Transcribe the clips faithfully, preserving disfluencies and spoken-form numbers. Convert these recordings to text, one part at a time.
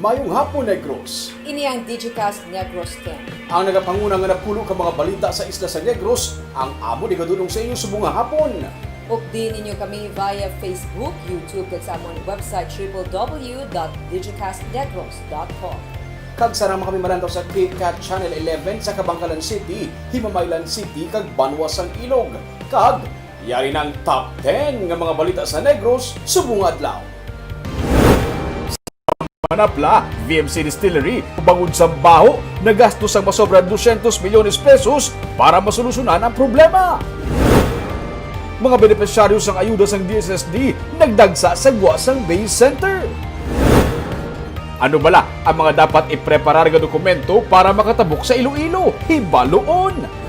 Mayong hapon, Negros. Ini ang Digicast Negros ten. Ang nagapanguna nga napulo ka mga balita sa isla sa Negros, ang amo ni gadunong sa inyo subong nga hapon. Updi ninyo kami via Facebook, YouTube, kag sa amon website, triple W dot digicast negros dot com. Kag sarang man kami malantaw sa K cat Channel eleven sa Kabankalan City, Himamaylan City, kag Banwa sang Ilog. Kag yari na ang top ten nga mga balita sa Negros subong nga adlaw. Manapla, V M C Distillery, bangod sa baho, nagastos ang masobra dosyentos milyones pesos para masolusyonan ang problema. Mga benepisyaryo sang ayuda sang D S S D nagdagsa sa gwa sang Bay Center. Ano bala ang mga dapat ipreparar nga dokumento para makatabok sa Iloilo? Hibaluon!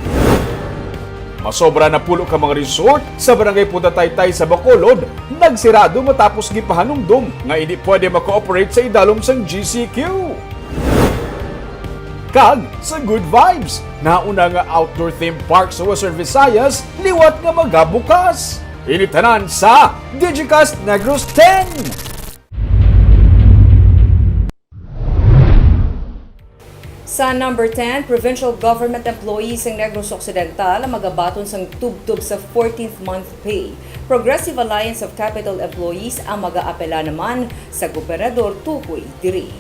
Masobra na pulo ka mga resort sa Barangay Punta Taytay sa Bacolod nagsirado matapos gipahanumdom nga hindi pwede maka-operate sa idalom sang G C Q. Kag sa Good Vibes, nauna nga outdoor theme park sa Western Visayas liwat nga magabukas. Ini tanan sa Digicast Negros ten. Sa number ten, provincial government employees sang Negros Occidental ang magabaton sang tubtob sa fourteenth month pay. Progressive Alliance of Capital Employees ang mag-aapela naman sa gobernador tukoy diri.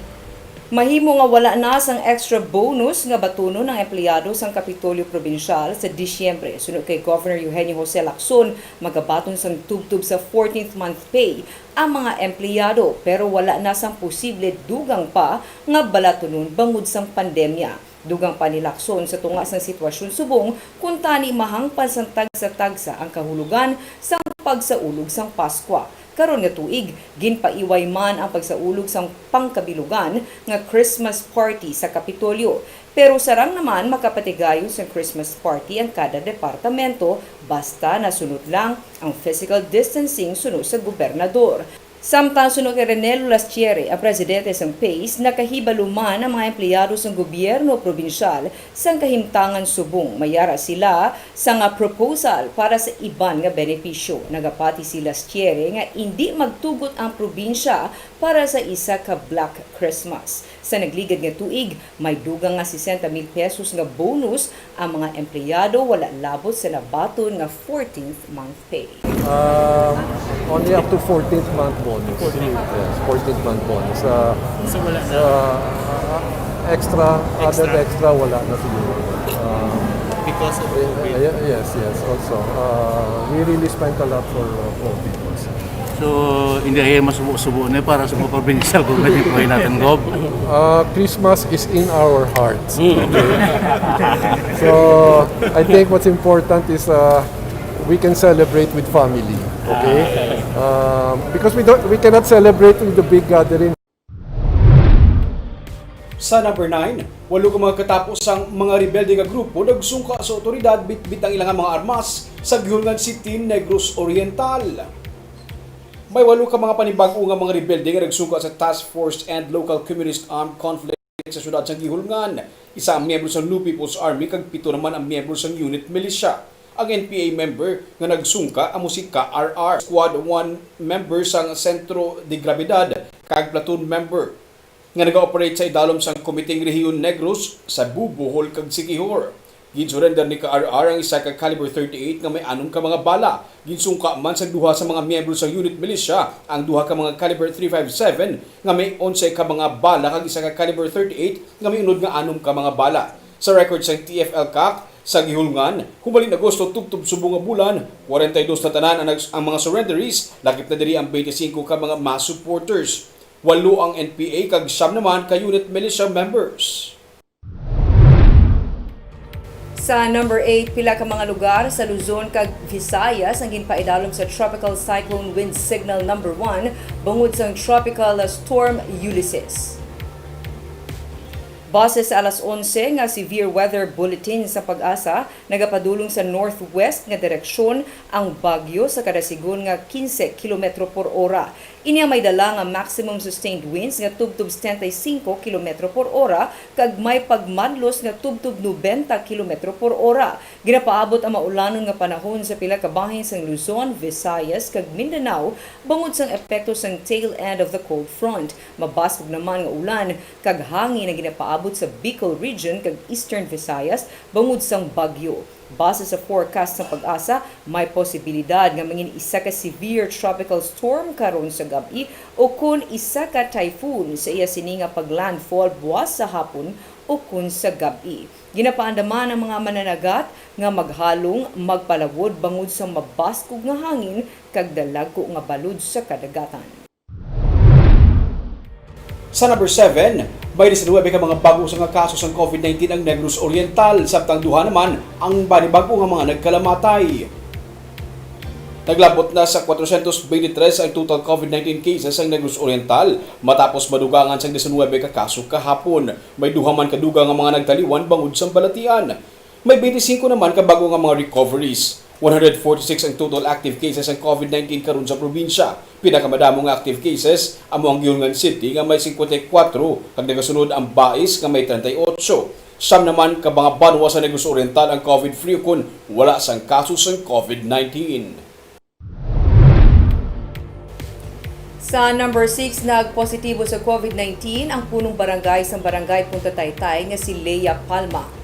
Mahimo nga wala na sang extra bonus nga batunon ang empleyado sang Kapitolyo Probinsyal sa Disyembre. Suno kay Governor Eugenio Jose Lacson, magabaton sang tubtob sa fourteenth month pay ang mga empleyado, pero wala na sang posible dugang pa nga balatunon bangod sang pandemya. Dugang pa ni Lacson, sa tunga sang sitwasyon subong, kuntani mahangpan sang tagsa-tagsa ang kahulogan sang pagsaulog sang Paskwa. Karon nga tuig, ginpaiway man ang pagsaulog sang pangkabilugan nga Christmas party sa Kapitolyo. Pero sarang naman makapatigayon sang Christmas party ang kada departamento, basta nasunod lang ang physical distancing suno sa gobernador. Samtang suno kay Renelo Lastiere, ang presidente sang pace, nakahibalo man ang mga empleyado sang gobyerno probinsyal sang kahimtangan subong mayara sila sang proposal para sa iban nga benepisyo. Nagapati si Lastiere nga indi magtugot ang probinsya para sa isa ka Black Christmas. Sa nagligad nga tuig, may dugang nga sesenta mil pesos nga bonus ang mga empleyado wala labot sa nabaton nga fourteenth month pay. Um, only up to fourteenth month bonus. Fourteenth. Yes, fourteenth month bonus. Uh, So, wala na. uh, extra, Extra. added extra, wala na siguro. Uh, Because of eh, COVID. eh, yes, yes, also. Uh, we really spent a lot for uh, COVID also. So, hindi kayo masubo-subo na para sa mga provincial government yung natin, Gob? Uh, Christmas is in our hearts. Mm. Okay? So, I think what's important is uh, we can celebrate with family. Okay? Ah. Um, because we don't, we cannot celebrate with the big gathering. Sa number nine, walo ka mga katapo sang mga rebelde nga grupo nagsungka sa otoridad bitbit ang ilang mga armas sa Guihulngan City, Negros Oriental. May walo ka mga panibag-o nga mga rebelde nga nagsungka sa Task Force and Local Communist Armed Conflict sa siyudad sang Guihulngan. Isa ang miyembro sang New People's Army kag pito naman ang miyembro sang unit militia. Ang N P A member nga nagsungka amo si K R R, Squad one member sang Centro de Gravidad, kag platoon member nga naga-operate sa idalom sang Komiteng Rehiyon Negros, Cebu, Bohol, kag Siquijor. Gin-surrender ni K R R ang isa ka caliber thirty-eight nga may anom ka mga bala. Ginsungka man sa duha sa mga miyembro sa unit militia ang duha ka mga caliber three five seven nga may onse ka mga bala kag isa ka caliber thirty-eight nga may unod nga anom ka mga bala. Sa record sang T F L CAC, sa Guihulngan, humalin Agosto tubtob subong nga bulan, forty-two na tanan ang, nags-, ang mga surrenderies, lakip na diri ang twenty-five ka mga mass supporters. Walo ang N P A kag siyam naman ka unit militia members. Sa number eight, pila ka mga lugar sa Luzon kag Visayas ang ginpaidalom sa Tropical Cyclone Wind Signal number one bangod sang Tropical Storm Ulysses. Base sa alas onse nga severe weather bulletin sa PAGASA, nagapadulong sa northwest nga direksyon ang bagyo sa kada sigon nga quince kilometro por ora. Inia may dala nga maximum sustained winds nga tubtob setenta y cinco kilometro por ora kag may pagmadlos nga tubtob nobenta kilometro por ora. Ginapaabot ang maulanon nga panahon sa pila ka bahin sang Luzon, Visayas, kag Mindanao bangod sang epekto sang tail end of the cold front. Mabaskog naman nga ulan kag hangin ang ginapaabot sa Bicol Region kag Eastern Visayas bangod sang bagyo. Base sa forecast sang PAGASA, may posibilidad nga mangin isa ka severe tropical storm karon sa gab-i ukon isa ka typhoon sa iya sini nga paglandfall buwas sa hapon ukon sa gab-i. Ginapaandaman ang mga mananagat nga maghalong, magpalawod bangod sa mabaskog nga hangin kag dalagko nga balod sa kadagatan. Sa number seven, may diecinuebe ka mga bag-o sa nga kaso sang COVID nineteen ang Negros Oriental, samtang duha naman ang bani bag-o nga mga nagkalamatay. Naglabot na sa kwatrocientos veintitrés ang total COVID nineteen cases sang Negros Oriental matapos madugangan sang diecinuebe ka kaso kahapon. May duha man ka dugang nga mga nagtaliwan bangod sang balatian. May twenty-five naman ka bag-o nga mga recoveries. One hundred forty-six ang total active cases sang COVID nineteen karon sa probinsya. Pinakamadamo nga active cases amo ang Guiuangan City nga may singkwenta y kuwatro kag nagasunod ang Bais nga may treinta y ocho. Siyam naman ka mga banwa sa Negros Oriental ang COVID-free ukon wala sang kaso sang COVID nineteen. Sa number six, nagpositibo sa COVID nineteen ang punong barangay sang Barangay Punta Taytay nga si Lea Palma.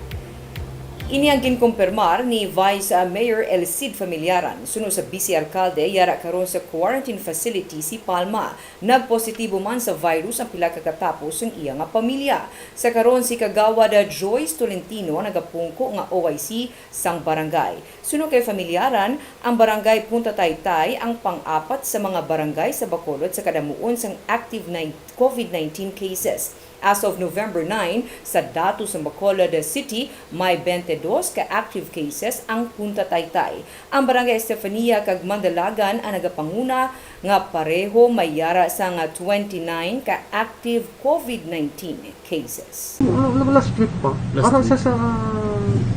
Ini ang ginkumpirmar ni Vice Mayor El Cid Familiaran. Suno sa Vice Alcalde, yara karon sa quarantine facility si Palma. Nagpositibo man sa virus ang pila ka katapo sang iya nga pamilya. Sa karon, si Kagawad Joyce Tolentino nagapungko nga O I C sang barangay. Suno kay Familiaran, ang Barangay Punta Taytay ang pang-apat sa mga barangay sa Bacolod sa kadamuon sang active nine COVID nineteen cases. As of November nine, sa datos sa Bacolod City, may twenty-dos ka active cases ang Punta Taytay. Ang Barangay Estefania kag Mandalagan ang nagapanguna nga pareho may yara sang twenty-nine ka active COVID nineteen cases. Ano, ano, last week pa. Last Parang week. Sa, sa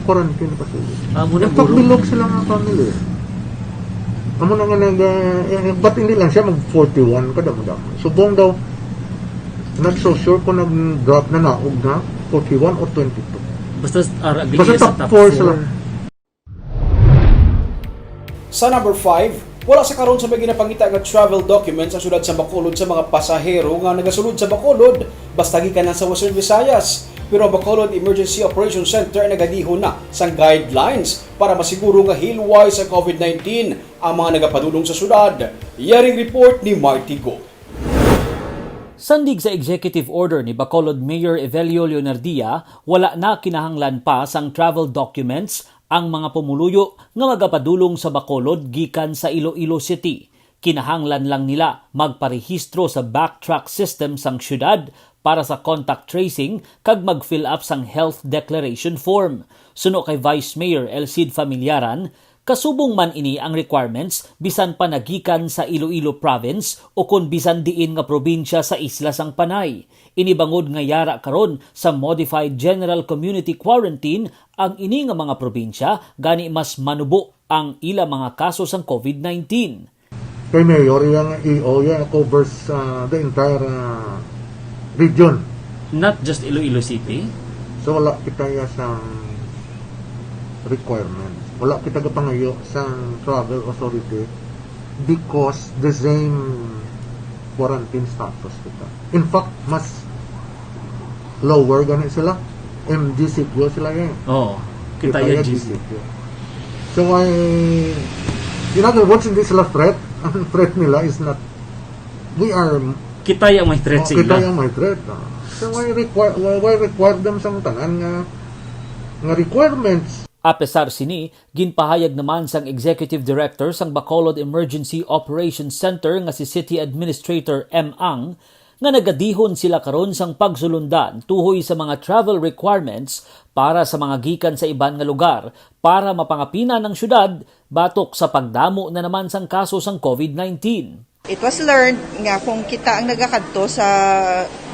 quarantine pa sila. Ah, muna In fact, guro. Bilog sila nga family. Amo na nga nag, uh, but hindi lang siya mag forty-one, kadamo-damo. Subong daw, not so sure kung nag-drop na naog na, forty-one or twenty-two. Basta, uh, Basta top four sila. Sa number five, wala sa karon sa may ginapangita nga travel documents ang siyudad sa Bacolod sa mga pasahero nga nagasulod sa Bacolod basta gikan lang sa Western Visayas. Pero ang Bacolod Emergency Operations Center ang nagadihon na sang guidelines para masiguro nga hilway sa COVID nineteen ang mga nagapadulong sa siyudad. Yaring report ni Marty Go. Sandig sa executive order ni Bacolod Mayor Evelio Leonardia, wala na kinahanglan pa sang travel documents ang mga pumuluyo nga magapadulong sa Bacolod gikan sa Iloilo City. Kinahanglan lang nila magparehistro sa Backtrack system sang siyudad para sa contact tracing kag mag-fill up sang health declaration form. Suno kay Vice Mayor El Cid Familiaran, kasubong man ini ang requirements bisan pa nagikan sa Iloilo Province o kon bisan diin nga probinsya sa isla sang Panay. Ini bangod nga yara karon sa modified general community quarantine ang ini nga mga probinsya, gani mas manubo ang ila mga kaso sang COVID nineteen. Kay Mayor, yung E O, yung covers uh, the entire uh, region. Not just Iloilo City? So wala kita ya sa requirements. Wala kita gapangayo sa travel authority because the same quarantine status kita. In fact, mas lower gani sila. M G C Q sila yan. Oo. Kita ya G C Q. So why, in other words, hindi sila threat. Ang threat nila is not, we are, kita yung may threat oh, sa kita ila. Yung may threat. Ah. So why require, why, why require them sa tanan nga, nga requirements? Apesar sini, ginpahayag naman sang Executive Director sang Bacolod Emergency Operations Center nga si City Administrator M. Ang nga nagadihon sila karon sang pagsulundan tuhoy sa mga travel requirements para sa mga gikan sa iban nga lugar para mapangapinan ang syudad batok sa pagdamo na naman sang kaso sang COVID nineteen. It was learned nga kung kita ang nagakadto sa,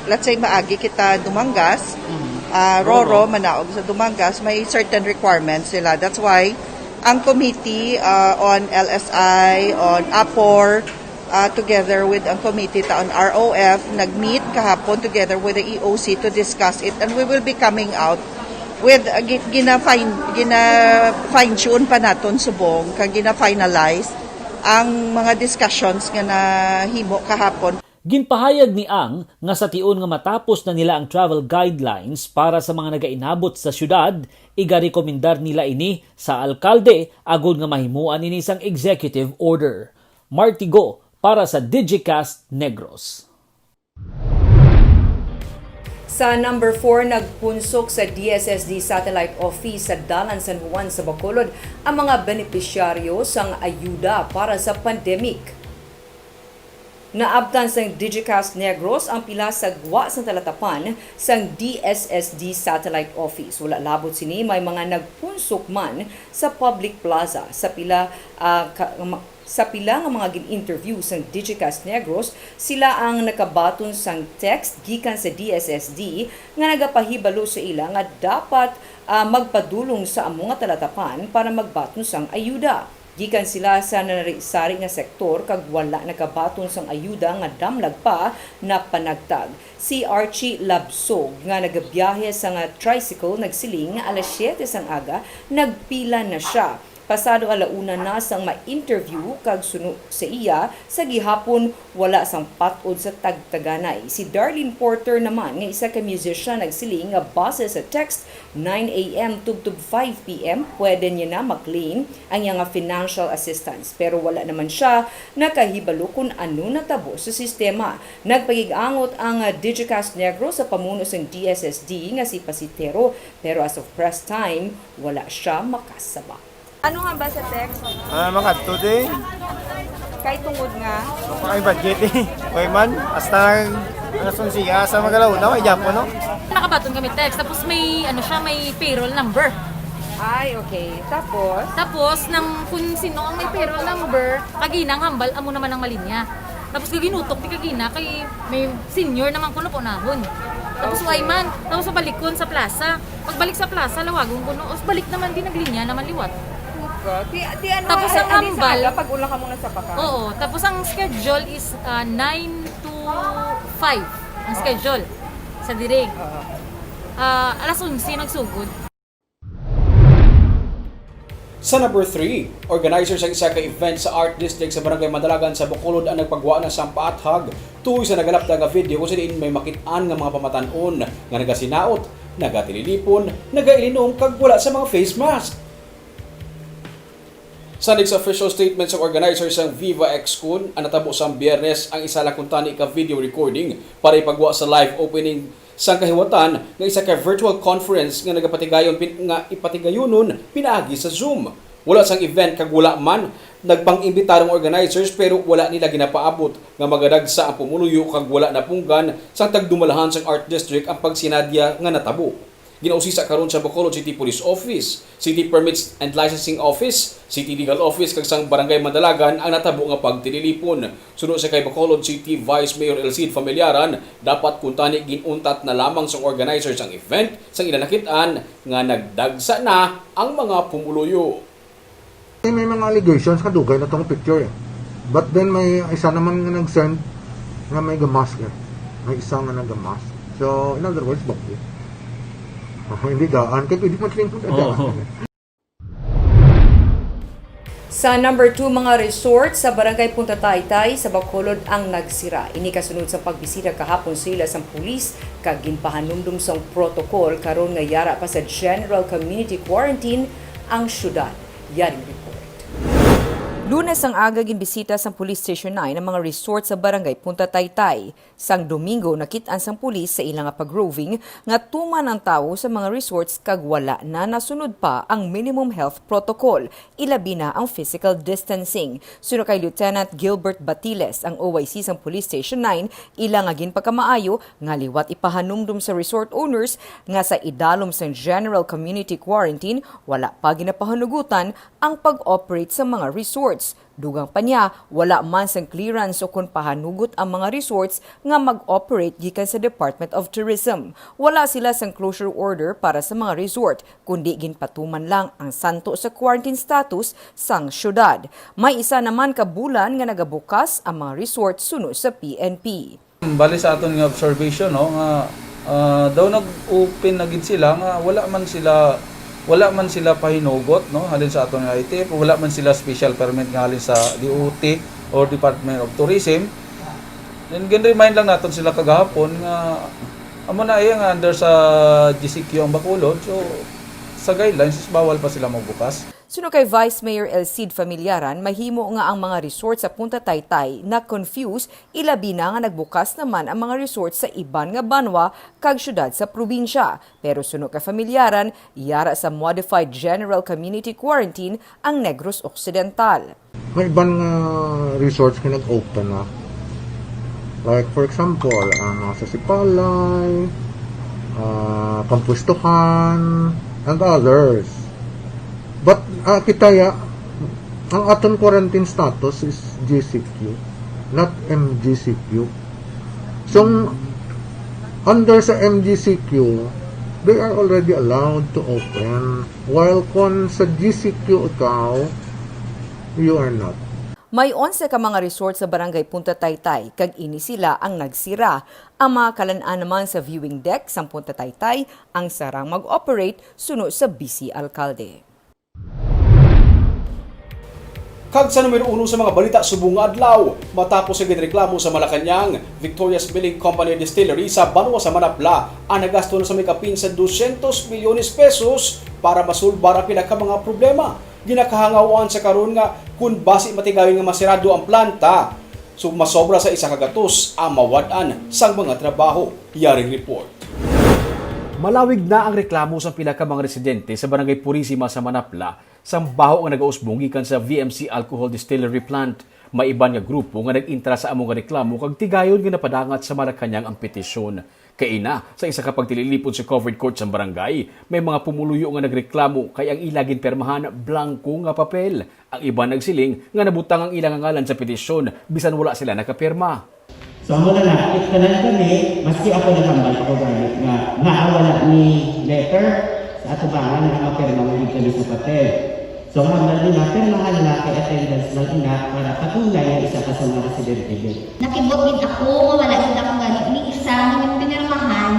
let's say, maagi kita Dumangas, ah, Roro, manaog sa Dumangas, may certain requirements sila. That's why ang committee ah, on L S I, on APOR, Uh, together with ang committee taon R O F, nag-meet kahapon together with the E O C to discuss it, and we will be coming out with, uh, gi-, gina-fine, gina-fine-tune pa naton subong kag gina-finalize ang mga discussions nga nahimo kahapon. Ginpahayag ni Ang nga sa tion nga matapos na nila ang travel guidelines para sa mga nagainabot sa siyudad, igarekomendar nila ini sa alkalde agod nga mahimuan ini sang executive order. Martigo para sa Digicast Negros. Sa number four, nagpunsok sa D S S D Satellite Office sa Dalan San Juan sa Bacolod ang mga benepisyaryo sang ayuda para sa pandemic. Naabtan sang Digicast Negros ang pila sa gwa sang talatapan sang D S S D Satellite Office. Wala labot sini, may mga nagpunsok man sa public plaza sa pila, ah, ka, ma- sa pila nga mga gin-interview sang Digicast Negros, sila ang nakabaton sang text gikan sa D S S D nga nagapahibalo sa ila nga dapat, ah, magpadulong sa amo nga talatapan para magbaton sang ayuda. Gikan sila sa nanari-sari nga sektor kag wala nakabaton sang ayuda nga damlag pa napanagtag. Si Archie Labsog nga nagabiyahe sa nga tricycle nagsiling nga alas siyete sang aga nagpila na sia. Pasado ala una na sang ma-interview kag suno sa iya sa gihapon wala sang pat-od sa tagtaganay. Si Darlene Porter naman nga isa ka musician nagsiling nga base sa text nine a.m. tubtob five p.m. pwede niya na ma-claim ang iya nga financial assistance, pero wala naman siya nakahibalo kon ano natabo sa sistema. Nagpakig-angot ang Digicast Negros sa pamuno sang D S S D nga si Pasitero, pero as of press time, wala siya makasaba. Ano nga ba sa text? Ah, makadto di. Kay tungod nga? Ay, budget eh. Way man, hasta ang alas onse, asa magalaw na, way Japon, no? Nakabaton kami text, tapos may, ano siya, may payroll number. Ay, okay. Tapos? Tapos, nang kung sino ang may payroll number, kaginang hambal, amo naman ang malinya. Tapos gaginutok ti kagina kay may senior naman kuno po nahon. Tapos way man, tapos sa balikon sa plaza. Pagbalik sa plaza, lawagon kuno, os balik naman din, naglinya naman liwat. Ti, ti ano, Tapos ang hambal, pag ula ka muna sa baka. Oo, tapos ang schedule is uh, nine to five ang schedule sa dirig. Uh, alas onse nagsugod. Sa number three, organizer sang isa ka event sa Art District sa Barangay Madalagan sa Bacolod ang nagpagwa na sang paathag tuoy sa nagalapta nga video kung sa diin may makit-an nga mga pamatan-on nga nagasinaot, nagatililipon, nagailinom kag wala sa mga face mask. Sa next official statement sang organizer sang Viva X Con, ang natabo sang Biyernes ang isa lang kuntani ka video recording para ipagwa sa live opening sang kahiwatan nga isa ka virtual conference nga nagapatigayon pin, nga ipatigayonon pinaagi sa Zoom. Wala sang event kag wala man nagpang-imbitar ang organizers pero wala nila ginapaabot nga magadagsa ang pumuluyo kag wala napunggan sang tagdumalahan sang Art District ang pagsinadya nga natabo. Ginausisa karon sa Bacolod City Police Office, City Permits and Licensing Office, City Legal Office kag sang Barangay Madalagan ang natabo nga pagtililipon. Suno sa kay Bacolod City Vice Mayor Elcid Familiaran, dapat kuntani gin-untat na lamang sang organizer sang event sang ila nakit-an nga nagdagsa na ang mga pumuluyo. May mga allegations nga dugay na tong picture eh. But then may isa naman nga nag-send nga may gamask eh. May isa nga nagamask. So, in other words, bakit? Oh, hindi daan. Kaya pwede mo tingin po na daan. Sa number two, mga resort sa Barangay Punta Taytay sa Bacolod ang nagsira. Ini kasunod sa pagbisita kahapon sa ila sang pulis kag ginpahanumdom sang protocol karon nga yara pa sa general community quarantine ang syudad. Yaring report. Lunes ang aga ginbisita sang Police Station nine ang mga resort sa Barangay Punta Taytay. Sang Domingo, nakit-an sang pulis sa ila nga pag-roving nga tuman ang tawo sa mga resorts kag wala na nasunod pa ang minimum health protocol, ilabi na ang physical distancing. Suno kay Lieutenant Gilbert Batiles, ang O I C sang Police Station nine, ila nga ginpagkamaayo nga liwat ipahanumdom sa resort owners nga sa idalom sang general community quarantine, wala pa ginapahanugutan ang pag-operate sa mga resorts. Dugang pa niya, wala man sang clearance o kon pahanugot ang mga resorts nga mag-operate gikan sa Department of Tourism. Wala sila sang closure order para sa mga resort, kundi ginpatuman lang ang santo sa quarantine status sang syudad. May isa naman ka bulan nga nagabukas ang mga resort suno sa P N P. Bali sa aton nga observation, no, nga, ah, daw nag-open na gid sila nga wala man sila, wala man sila pahinugot, no, halin sa aton nga I T F, wala man sila special permit nga halin sa D O T or Department of Tourism. And gin-remind lang naton sila kagahapon nga amo na iya nga under sa G C Q ang Bacolod. So, sa guidelines, is bawal pa sila magbukas. Suno kay Vice Mayor El Cid Familiaran, mahimo nga ang mga resort sa Punta Taytay na-confuse, ilabi na nga nagbukas naman ang mga resort sa iban nga banwa kag syudad sa probinsya. Pero suno kay Familiaran, yara sa Modified General Community Quarantine ang Negros Occidental. May iban nga resorts nga nag-open na. Like, for example, ang mga sa Sipalay, ah, Kampuestohan, and others. But, ah, kita ya, ang aton quarantine status is G C Q, not M G C Q. So, under sa M G C Q, they are already allowed to open. While kon sa G C Q ikaw, you are not. May onse ka mga resort sa Barangay Punta Taytay, kag ini sila ang nagsira. Ang mga kalan-an naman sa viewing deck sang Punta Taytay ang sarang mag-operate suno sa Vice Alkalde. Kag sa numero uno sa mga balita subong nga adlaw, matapos sa ginreklamo sa Malacañang, Victoria's Milling Company Distillery sa banwa sa Manapla ang nagasto na sa may kapin sa dosyentos milyones pesos para masulbar ang pila ka mga problema. Ginakahangawaan sa karon nga kun basi matigayon nga masirado ang planta, so masobra sa isa ka gatos ang mawad-an sang mga trabaho. Yaring report. Malawig na ang reklamo sang pila ka mga residente sa Barangay Purisima sa Manapla sang baho nga nagausbong gikan sa V M C Alcohol Distillery Plant. May iban nga grupo nga nag-intra sa amo nga reklamo kag tigayon nga napadangat sa Malacañang ang petisyon. Kaina, sa isa ka pagtililipon sa covered court sang barangay, may mga pumuluyo nga nagreklamo kay ang ila ginpirmahan blanko nga papel. Ang iban nagsiling nga nabutang ang ila nga ngalan sa petisyon bisan wala sila nakapirma. So, amo na nga, tanan kami, maski ako nagambal ako gani nga, nga wala ni letter sa atubangan nga mapirma mo gid kami sa papel. So, ang hambal nila, pirmahan lang kay attendance lang ina para patunay nga isa ka sa mga residente gid. Nakibot gid ako nga wala gid ako gani ni isa nga nagpinirmahan,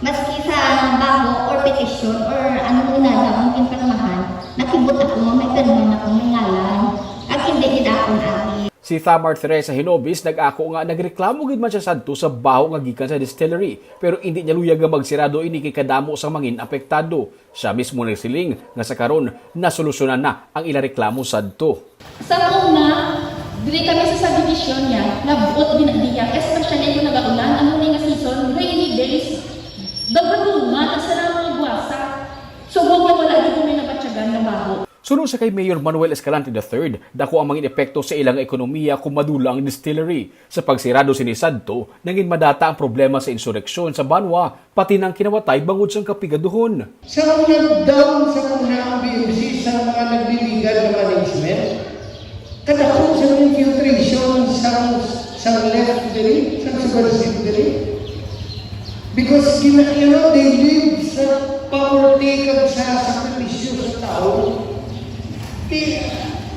maski sa baho or petition or ano na nga ang pinirmahan, nakibot ako nga may pirma na akong may ngalan. At hindi gid ako agi. Si Thamar Teresa Hinobis nag-ako nga nagreklamo gid man siya sadto sa baho nga gikan sa distillery, pero indi niya luyag nga magsirado ini kay kadamo sang mangin apektado. Siya mismo nagsiling nga sa karon nasolusyonan na ang ila reklamo sadto. Sa una, diri kami sa subdivision niya, nabuot gid na diya, especially kung nag-aulan, ang huli nga season, rainy days, daw kadungan ang sarang mga gwasa. So, huwag na wala dito may nabatyagan na baho. Suno sa kay Mayor Manuel Escalante the third, dako ang mangin epekto sa ilang ekonomiya kung madula ang distillery. Sa pagsirado sini sadto, nangin madata ang problema sa insureksyon sa banwa, pati na ang kinawatay bangod sang kapigaduhon. Sa una, down sa una ang B M C sa mga nagliligan nga management. Kadako sa infiltration sang, sang left diri, sang subversive diri. Because gina-, you know, they live sa poverty kag sa sakripisyo sa tao. I-,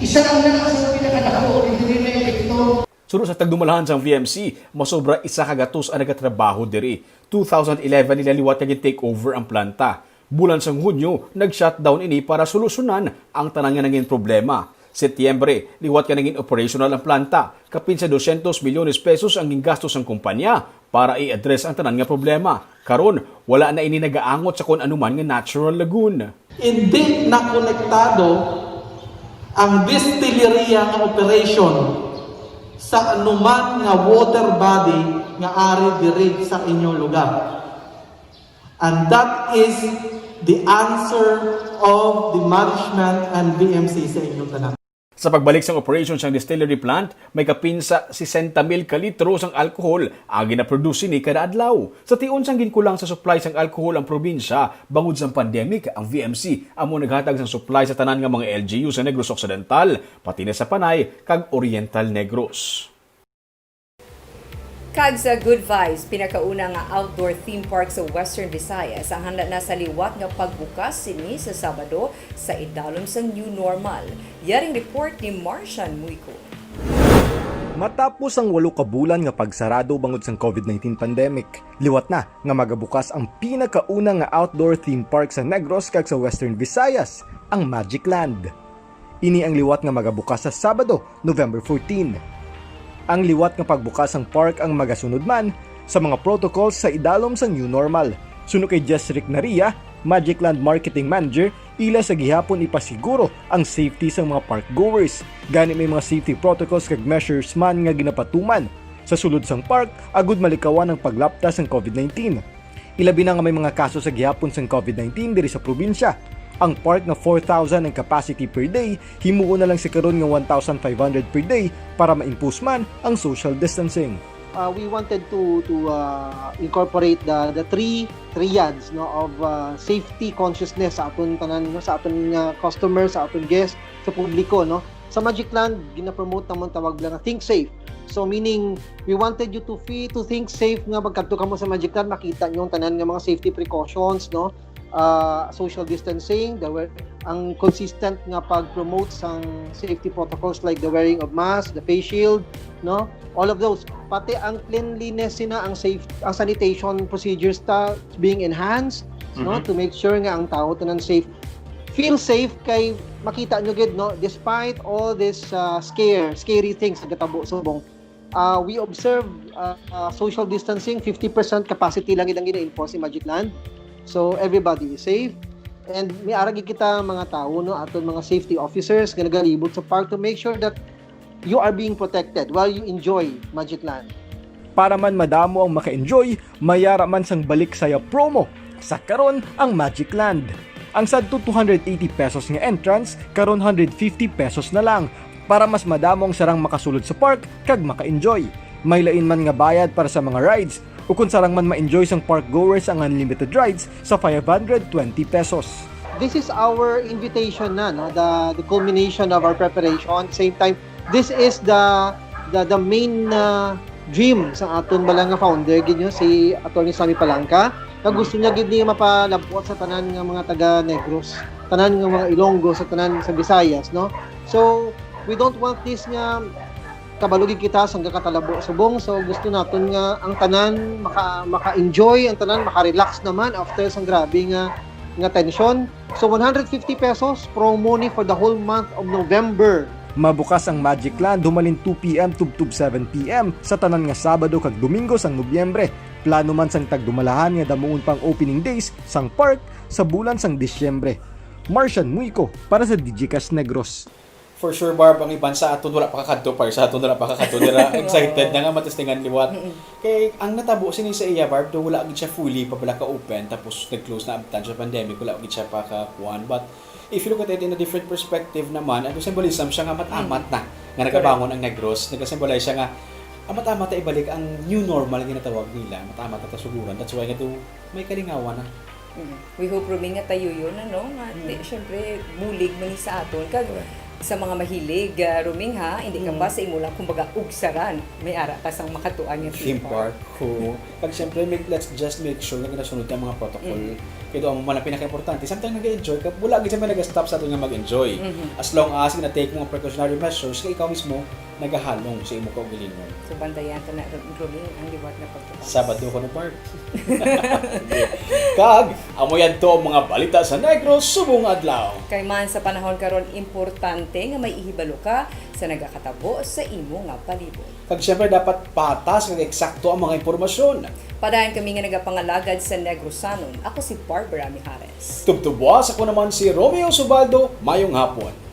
isa na sa pinakadako, diri na epekto. Suno sa tagdumalahan sang V M C, masobra isa ka gatos ang nagatrabaho diri. Two thousand eleven nila liwat nga gin-take over ang planta. Bulan sang Hunyo, nag-shutdown ini para solusyonan ang tanan nga nangin problema. Setyembre, liwat nga nangin operational ang planta. Kapin sa dosyentos milyones pesos ang gingastos sang kumpanya para i-address ang tanan nga problema. Karon, wala na ini nagaangot sa kon anuman nga natural lagoon. Indi na konektado ang distilleria nga operation sa anuman nga water body nga ari diri sa inyong lugar. And that is the answer of the management and V M C sa inyong tanan. Sa pagbalik sang operasyon sang distillery plant, may kapin sa sesenta mil ka litro sang alcohol ang ginaproduce sini kada adlaw. Sa tion sang ginkulang sa supply sang alcohol ang probinsya bangod sang pandemic, ang V M C amo naghatag sang supply sa tanan nga mga L G U sa Negros Occidental, pati na sa Panay kag Oriental Negros. Kag sa Good Vibes, pinakauna nga outdoor theme park sa Western Visayas ang handa na sa liwat nga pagbukas sini sa Sabado sa idalom sang new normal. Yaring report ni Martian Muico. Matapos ang walo ka bulan nga pagsarado bangod sang COVID nineteen pandemic, liwat na nga magabukas ang pinakauna nga outdoor theme park sa Negros kag sa Western Visayas, ang Magic Land. Ini ang liwat nga magabukas sa Sabado, November fourteen. Ang liwat nga pagbukas sang park ang magasunod man sa mga protocols sa idalom sang new normal. Suno kay Jesrick Naria, Magic Land Marketing Manager, ila sa gihapon ipasiguro ang safety sang mga park goers. Gani may mga safety protocols kag measures man nga ginapatuman sa sulod sang park agud malikawan ang paglapta sang COVID nineteen. Ilabi na nga may mga kaso sa gihapon sang COVID nineteen diri sa probinsya. Ang park nga four thousand ang capacity per day, himuon na lang sa karon nga one thousand five hundred per day para ma-impose man ang social distancing. Uh, we wanted to to uh, incorporate the the three triads no of uh, safety consciousness sa aton tanan no sa aton nga uh, customer, sa aton guest, sa publiko no. Sa Magic Land gina-promote naman tawag lang nga think safe. So meaning we wanted you to feel to think safe nga magkadto kamo sa Magic Land, makita niyo ang tanan nga mga safety precautions no, uh, social distancing, the ang consistent nga pag-promote sang safety protocols like the wearing of mask, the face shield, no? All of those. Pati ang cleanliness sina ang safe ang sanitation procedures ta being enhanced, mm-hmm. no, to make sure nga ang tao tanan safe. Feel safe kay makita nyo gid no, despite all this uh, scare, scary things nga gatabo subong. Uh, we observe uh, uh, social distancing, fifty percent capacity lang gid ang gina-enforce sa Magic Land. So everybody is safe. And may ara gid kita mga tawo no, aton mga safety officers nga nagalibot sa park to make sure that you are being protected while you enjoy Magic Land. Para man madamo ang maka-enjoy, may ara man sang Balik Saya promo. Sa karon ang Magic Land. Ang sadto two hundred eighty pesos nga entrance, karon hundred fifty pesos na lang para mas madamo ang sarang makasulod sa park kag maka-enjoy. May lain man nga bayad para sa mga rides, ukon sarang man ma-enjoy sang park goers ang unlimited rides sa five hundred twenty pesos. This is our invitation na, no? The, the culmination of our preparation. At the same time, this is the the, the main uh, dream sa aton bala nga founder gid nyo, si Attorney Sammy Palangka, nga gusto niya gid niya mapalabot sa tanan nga mga taga Negros, tanan nga mga Ilonggo sa tanan sa Visayas, no? So we don't want this nga kabalo gid kita sang gakatalabo subong, so gusto naton nga ang tanan maka maka-enjoy, ang tanan maka-relax naman after sang grabe nga nga tensyon. So one hundred fifty pesos promo ni for the whole month of November. Mabukas ang Magic Land humalin two p.m. tubtob seven p.m. sa tanan nga Sabado kag Domingo sang Nobyembre. Plano man sang tagdumalahan nga damuon pa ang opening days sang park sa bulan sang Disyembre. Martian Muico para sa Digicast Negros. For sure, Barb, ang iban sa aton wala pa kakadto, par sa aton wala pa kakadto dira. Excited na nga matestingan liwat. Kay ang natabo sini sa iya, Barb, do wala gid siya fully pa bala ka open, tapos nag-close na abtan sa pandemic, wala gid siya pa ka kuan. But if you look at it in a different perspective naman, ang symbolism siya nga amat-amat na nga nagabangon ang Negros. Nagasymbolize siya nga amat-amat na ibalik ang new normal nga ginatawag nila, amat-amat na tasuguran. That's why nga do may kalingawan na. Mm. We hope, Roming, nga tayo yun, ano? Nga, mm. Siyempre, bulig man sa aton. Kag sa mga mahilig, uh, Roming, ha? Hindi ka mm. Basta imo lang, kumbaga, ugsaran. May ara ka sang makatuan nga theme park. Theme park, oo. Kag siyempre, make, let's just make sure nga ginasunod ang mga protocol. Mm. Kaya doon mo lang pinaka-importante. Samtang nag-enjoy ka, wala gid sa may nag-stop sa ato nga mag-enjoy. Mm-hmm. As long as gina-take mo ang precautionary measures, kay ikaw mismo, nagahalong sa imo kaugalingon. So, bantayan ta na, Roming, ang liwat na pagbukas. Sabado ko na, Park. Kag, amo yan to ang mga balita sa Negros subong adlaw. Kay man sa panahon karon, importante nga may ihibalo ka sa nagakatabo sa imo nga palibot. Kag syempre, dapat patas kag eksakto ang mga impormasyon. Padayon kami nga nagapangalagad sa Negrosanon. Ako si Barbara Mijares. Tubtubwas, ako naman si Romeo Subaldo. Mayong hapon.